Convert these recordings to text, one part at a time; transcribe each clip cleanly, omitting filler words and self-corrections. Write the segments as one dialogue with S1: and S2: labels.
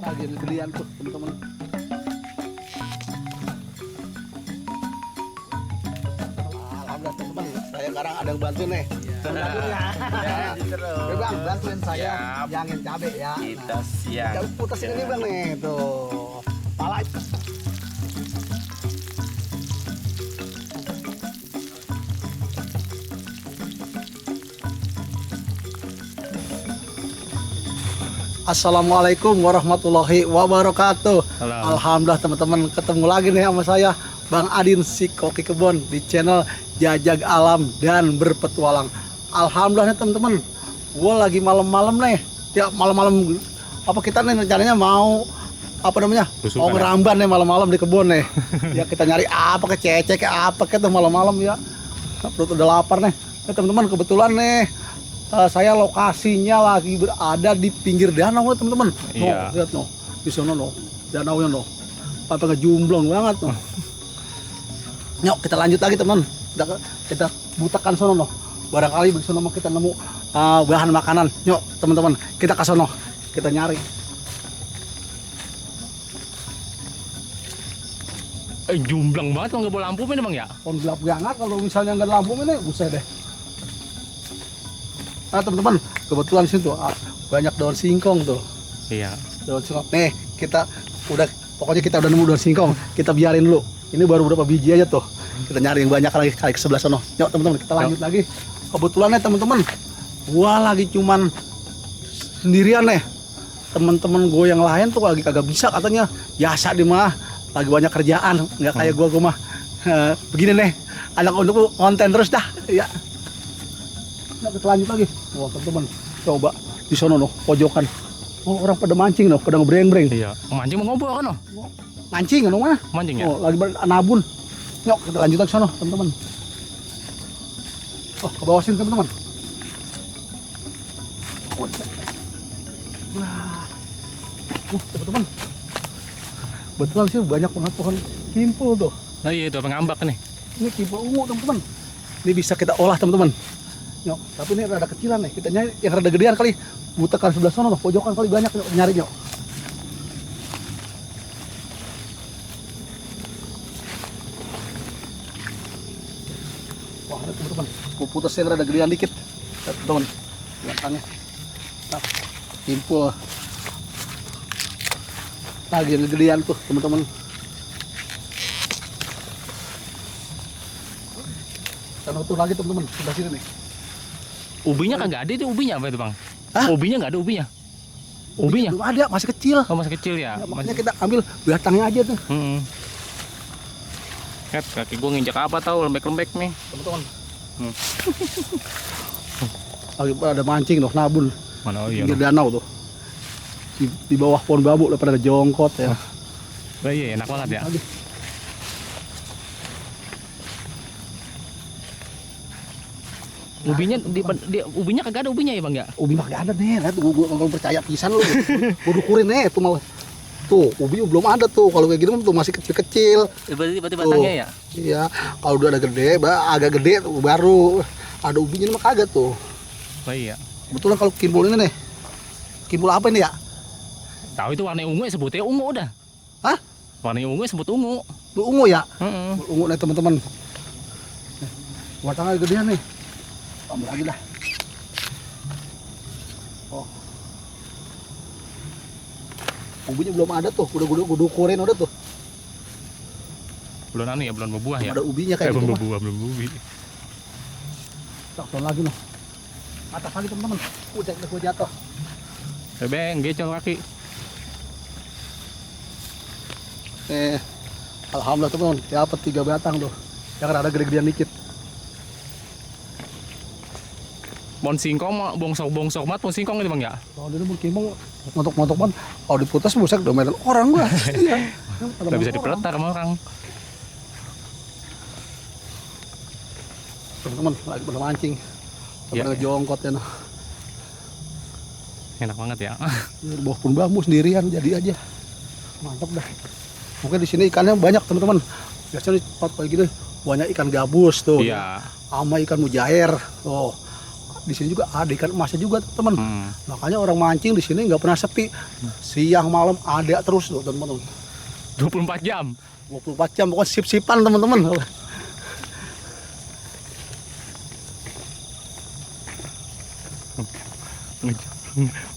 S1: Lagi gedean tuh teman-teman. Alhamdulillah teman-teman, saya sekarang ada yang bantu nih. Ya, Bang, bantuin saya yangin cabe ya.
S2: Kita siap.
S1: Cabe putusin ini Bang nih, tuh. Pala. Assalamualaikum warahmatullahi wabarakatuh.
S2: Halo.
S1: Alhamdulillah teman-teman, ketemu lagi nih sama saya Bang Adin si Koki Kebon di channel Jajag Alam dan Berpetualang. Alhamdulillah nih teman-teman, gua lagi malam-malam nih. Ya malam-malam apa kita nih rencananya mau apa namanya?
S2: Besukan
S1: Mau
S2: ya?
S1: ngeramban nih malam-malam di kebun nih. Ya kita nyari apa kececek apa ke tuh malam-malam ya. Perut udah lapar nih. Ya teman-teman, kebetulan nih saya lokasinya lagi berada di pinggir danau teman-teman.
S2: Iya.
S1: Lihat no, di sana no, danaunya no, apa jumblong banget no. Yuk kita lanjut lagi teman, kita butakan sono no. Barangkali di sono kita nemu bahan makanan. Yuk teman-teman, kita ke sono, kita nyari.
S2: Jumblang banget kalau nggak bawa lampu ini bang ya.
S1: Pohon gelap banget kalau misalnya nggak ada lampu ini, buset deh. Nah teman-teman, kebetulan sini tuh banyak daun singkong tuh.
S2: Iya.
S1: Daun singkong. Nih kita pokoknya kita udah nemu daun singkong. Kita biarin dulu. Ini baru berapa biji aja tuh. Kita nyari yang banyak lagi kali ke sebelah sana. Yuk teman-teman, kita lanjut lagi. Kebetulan nih teman-teman, gua lagi cuman sendirian nih. Teman-teman gue yang lain tuh lagi kagak bisa katanya. Biasa di mah lagi banyak kerjaan, nggak kayak gua mah. Begini nih, anak untuk konten terus dah. Ya. Nah, kita lanjut lagi. Wah teman-teman, coba di sono noh, pojokan. Oh, orang pada mancing noh, pada ngebreng-breng.
S2: Iya. Mancing mau ngobrol kan noh?
S1: Mancing noh mana?
S2: Mancing ya.
S1: Oh, lagi nabun. Yuk kita lanjut lagi sono, teman-teman. Oh, ke bawah sini teman-teman. Wah, teman-teman. Betulan sih banyak banget pohon kimpul tuh.
S2: Nah iya itu pengambak nih.
S1: Ini kimpul ungu teman-teman. Ini bisa kita olah teman-teman. Yuk, tapi ini rada kecilan nih. Kita nyari yang rada gedean kali. Butakan sebelah sana loh, pojokan kali banyak yuk, nyari yuk. Wah, ini teman-teman. Gua putus yang rada gedean dikit. Lihat, teman-teman. Belakangnya. Nah, kimpul. Lagi gedean tuh, teman-teman. Kita utuh lagi teman-teman, sebelah sini nih.
S2: Ubinya kagak ada itu ubinya apa itu bang?
S1: Hah?
S2: Ubinya nggak ada ubinya. Ubinya?
S1: Belum ada, masih kecil.
S2: Oh masih kecil ya.
S1: Ya, makanya kita ambil batangnya aja tuh.
S2: Lihat kaki gue nginjak apa tahu lembek-lembek nih.
S1: Teman-teman. Lagi ada mancing loh, nabun.
S2: Mana oh iya.
S1: Di danau tuh. Di bawah pohon bambu udah pada jongkot ya.
S2: Oh iya enak banget ya.
S1: Lagi.
S2: Ubinya ubinya kagak ada ubinya ya bang ya?
S1: Ubi mah gak ada nih, lihat gua nggak percaya pisan lu. Gua dukurin nih tuh malah. Tuh, ubi belum ada tuh. Kalau kayak gini tuh masih kecil-kecil.
S2: Berarti batangnya ya?
S1: Iya, kalau udah ada gede, agak gede tuh baru ada ubinya mah kagak tuh.
S2: Oh iya.
S1: Kebetulan kalau kimbul ini nih. Kimbul apa ini ya?
S2: Tahu itu warna ungu ya sebutnya ungu udah.
S1: Hah?
S2: Warna ungu sebut ungu.
S1: Lu ungu ya?
S2: Heeh.
S1: Ungu nih teman-teman. Batangnya gedean nih. Ambil lagi dah. Oh. Ubinya belum ada tuh, udah gue dukurin udah tuh.
S2: Belum anu ya, belum berbuah ya.
S1: Ada ubinya kayak
S2: belum
S1: gitu.
S2: berbuah, belum ubi.
S1: Tahun lagi noh. Atas lagi teman-teman. Udah gue jatuh.
S2: Beng, gecol kaki.
S1: Alhamdulillah teman-teman, dapat 3 batang tuh. Yang ada gede-gedean dikit.
S2: Pohon singkong mah bongsok-bongsok banget pohon singkong itu bang ya.
S1: Kalau dulu mungkin mau montok-montok kan, kalau diputas buset domenan orang gua. Iya.
S2: Nggak bisa dipeletar sama orang.
S1: Teman-teman lagi pada mancing.
S2: Ya,
S1: Pada jongkot ya noh.
S2: Enak banget ya.
S1: Di bawah pun bambu sendirian jadi aja. Mantap dah. Mungkin di sini ikannya banyak teman-teman. Biasanya di tempat kayak gini banyak ikan gabus tuh.
S2: Iya.
S1: Sama ikan mujair. Oh. di sini juga ada ikan emasnya juga teman.
S2: Hmm.
S1: Makanya orang mancing di sini nggak pernah sepi. Siang malam ada terus loh teman-teman.
S2: 24 jam.
S1: 24 jam pokoknya sip-sipan teman-teman.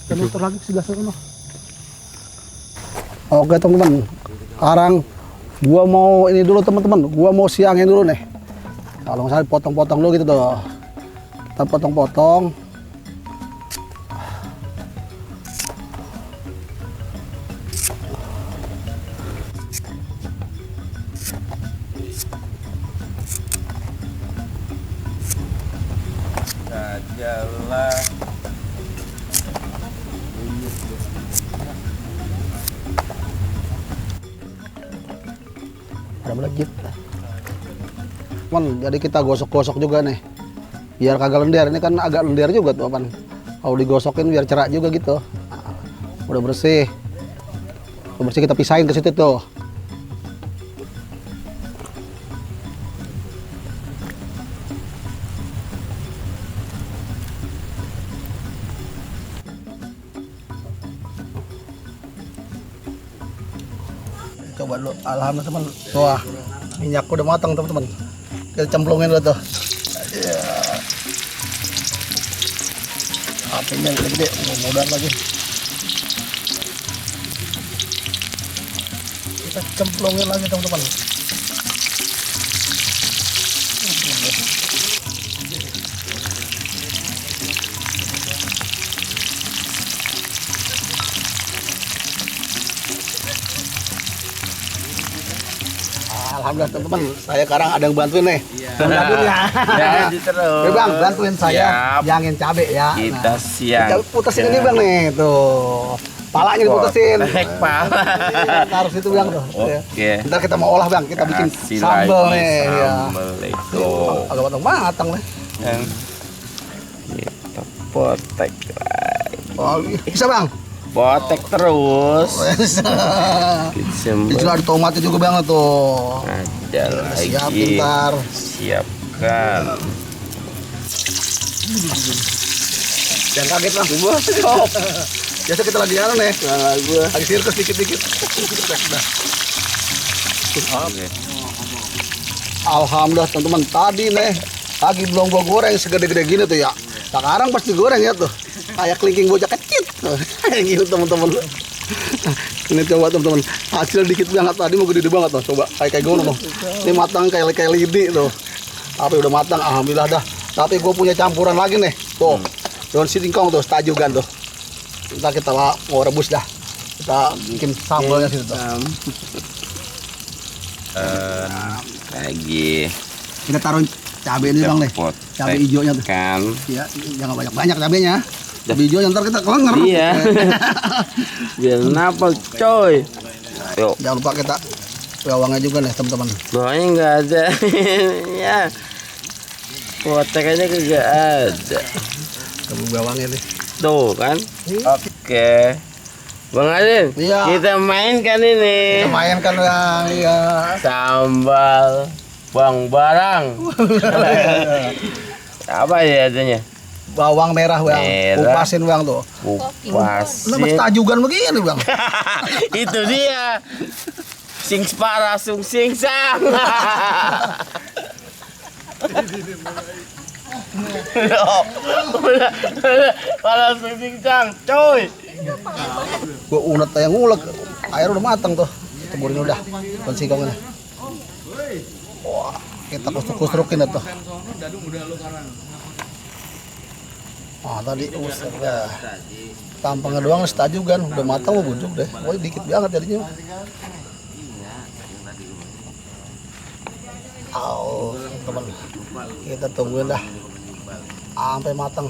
S1: Dan motor lagi sebelah sana. Oke teman-teman. Sekarang gua mau ini dulu teman-teman. Gua mau siangin dulu nih. Kalau misalnya potong-potong dulu gitu tuh. Kita potong-potong.
S3: Jalan.
S1: Ada melejit. Jadi kita gosok-gosok juga nih. Biar kagak lendir. Ini kan agak lendir juga tuh, Pan. Kalau digosokin biar cerak juga gitu. Nah, udah bersih. Udah bersih kita pisahin ke situ tuh. Coba dulu, alhamdulillah teman. Wah, minyakku udah matang teman-teman. Kita cemplungin dulu tuh. Ya. Apinya gede, mudah lagi. Kita cemplungin lagi teman-teman. Alhamdulillah teman-teman, saya sekarang ada yang bantuin nih. Bantuin ya.
S3: Ya, terus.
S1: Oke Bang, bantuin saya
S3: Siap.
S1: yangin cabe ya.
S3: Kita siap.
S1: Kita putesin ini Bang nih, tuh. Palanya diputesin.
S3: Potek pala.
S1: Taruh situ Bang tuh.
S3: Oke.
S1: Ntar kita mau olah Bang, kita bikin
S3: Kasih
S1: sambal
S3: lagi
S1: nih. Ya.
S3: Sambal itu.
S1: Agak matang nih.
S3: Yang kita potek.
S1: Oh, bisa Bang?
S3: Potek terus.
S1: Itu ada tomatnya juga Bang tuh.
S3: Ada lagi.
S1: Siapin ntar.
S3: Siapkan.
S1: Jangan kaget Bang. Biasa kita lagi jalan nih. Lagi sirkus dikit-dikit.
S3: Oke.
S1: Alhamdulillah teman-teman, tadi nih lagi belum gua goreng segede-gede gini tuh ya. Sekarang pasti goreng ya tuh. Kayak kelingking bocah kecil. Kayak gitu teman-teman. Ini coba teman-teman, hasil dikit banget tadi mau gede banget tuh. Coba kayak gimana tuh. Ini matang kayak lidi tuh. Tapi udah matang, alhamdulillah dah. Tapi gua punya campuran lagi nih. Tuh. Daun singkong tuh, tajugan tuh. Ntar kita mau rebus dah. Kita bikin sambalnya situ tuh.
S3: Lagi.
S1: Kita taruh cabai ini Bang nih. Cabai hijaunya tuh.
S3: Kan.
S1: Ya, jangan banyak-banyak cabenya. Cabai hijau ntar kita kelenger.
S3: Iya. Biar napal coy. Yuk.
S1: Jangan lupa kita bawangnya juga nih teman-teman.
S3: Bawangnya nggak ada. Ya. Potekannya kagak ada.
S1: Kamu bawangnya nih.
S3: Tuh kan. Oke. Bang Adin,
S1: Iya.
S3: kita mainkan ini.
S1: Kita mainkan Bang, iya.
S3: Sambal bawang barang. Apa ya adanya?
S1: Bawang merah Bang.
S3: Merah.
S1: Kupasin Bang tuh.
S3: Kupasin.
S1: Lepas tajugan begini Bang.
S3: Itu dia. Sing para sung sing sang. Para sung sing sang, coy.
S1: Gua unet yang ngulek. Air udah matang tuh. Ceburin udah. Daun singkong ini. Wah, kita kusruk-kusrukin tuh. Ah, tadi udah. Tampangnya doang setajugan, udah matang mau bujuk deh. Woi, dikit banget jadinya. Au, teman. Kita tungguin dah sampai matang.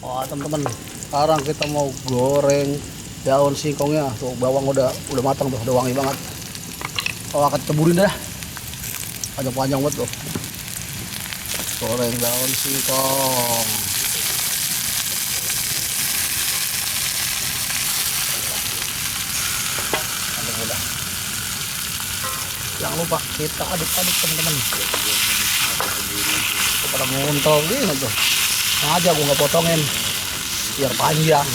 S1: Wah, teman-teman. Sekarang kita mau goreng daun singkongnya. Tuh bawang udah matang tuh, udah wangi banget. Oh, akan ceburin dah. Panjang-panjang banget tuh. Goreng daun singkong. Jangan lupa kita aduk-aduk teman-teman. pada ngontrol gini tuh. Aja gua nggak potongin biar panjang.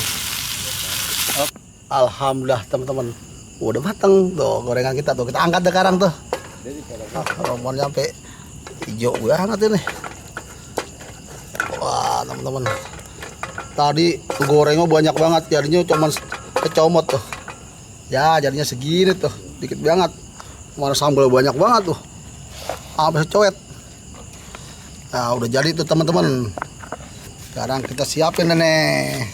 S1: Alhamdulillah teman-teman, udah mateng tuh gorengan kita tuh. Kita angkat sekarang tuh. Rombon sampai hijau banget ini. Wah teman-teman, tadi gorengnya banyak banget, jadinya cuman kecomot tuh. Ya jadinya segini tuh, dikit banget. Mana sambal banyak banget tuh, sampai coet. Nah udah jadi tuh teman-teman. Sekarang kita siapin nih.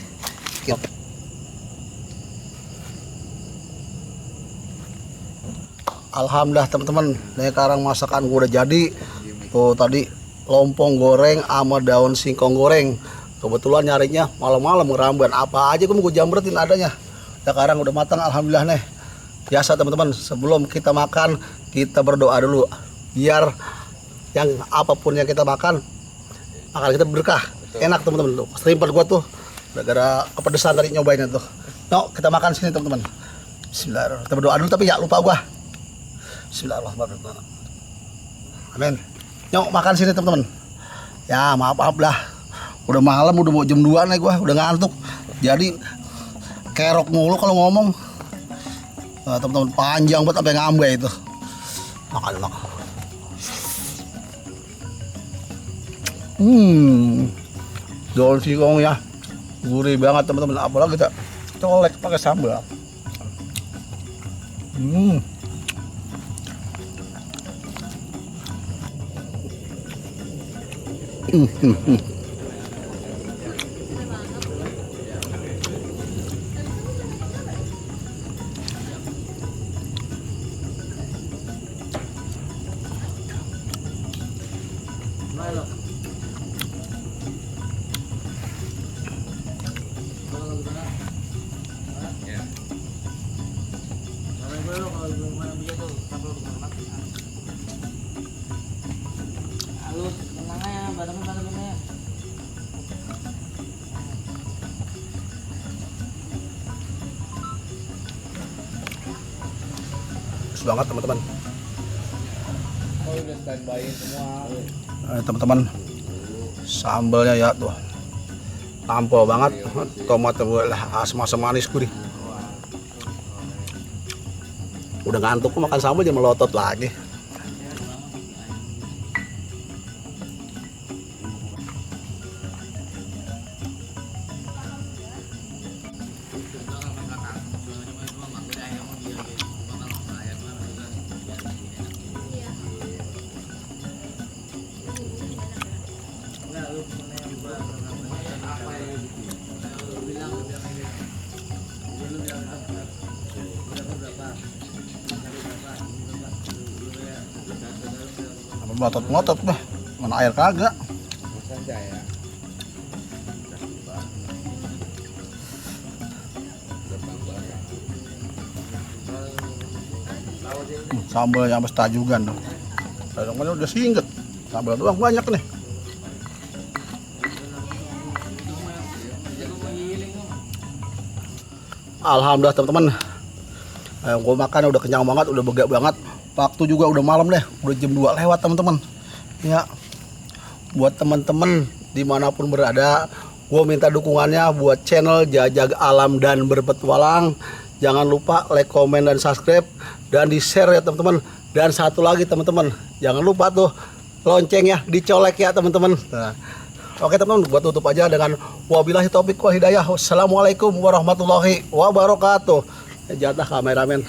S1: Alhamdulillah teman-teman, nih sekarang masakan gua udah jadi. Tuh tadi lompong goreng sama daun singkong goreng. Kebetulan nyarinya malam-malam ngeramban. Apa aja gua jambretin adanya. Sekarang udah matang alhamdulillah nih. Biasa teman-teman, sebelum kita makan kita berdoa dulu biar yang apapun yang kita makan kita berkah. Enak teman-teman tuh. Serimpet gua tuh gara-gara kepedesan tadi nyobainnya tuh. No, kita makan sini teman-teman. Bismillahirrahmanirrahim. Kita berdoa dulu tapi ya lupa gua. Bismillahirrahmanirrahim. Amin. Nyok makan sini teman-teman. Ya maaf lah. Udah malam, udah mau jam 2 nih gua, udah ngantuk. Jadi kerok mulu kalau ngomong. Nah, teman-teman panjang banget sampai ngambe itu. Makan. Daun singkong ya. Gurih banget teman-teman. Apalagi kita colek pakai sambal. Bagus banget teman-teman.
S2: Udah standby semua.
S1: Teman-teman, sambalnya ya tuh tampol banget. Tomatnya lah asam-asam manis gurih. Udah ngantuk makan sambal jadi melotot lagi. Melotot-melotot bah, mana air kagak. Sambalnya habis tajugan tuh. Kadang-kadang udah singget. Sambal doang banyak nih. Alhamdulillah teman-teman. Gue makan udah kenyang banget, udah begak banget. Waktu juga udah malam deh, udah jam 2 lewat teman-teman. Ya, buat teman-teman dimanapun berada, gue minta dukungannya buat channel Jajag Alam dan Berpetualang. Jangan lupa like, komen, dan subscribe, dan di share ya teman-teman. Dan satu lagi teman-teman, jangan lupa tuh loncengnya dicolek ya teman-teman. Nah, oke teman-teman, buat tutup aja dengan wabillahi taufik wal hidayah. Wassalamualaikum warahmatullahi wabarakatuh. Jatah kameramen.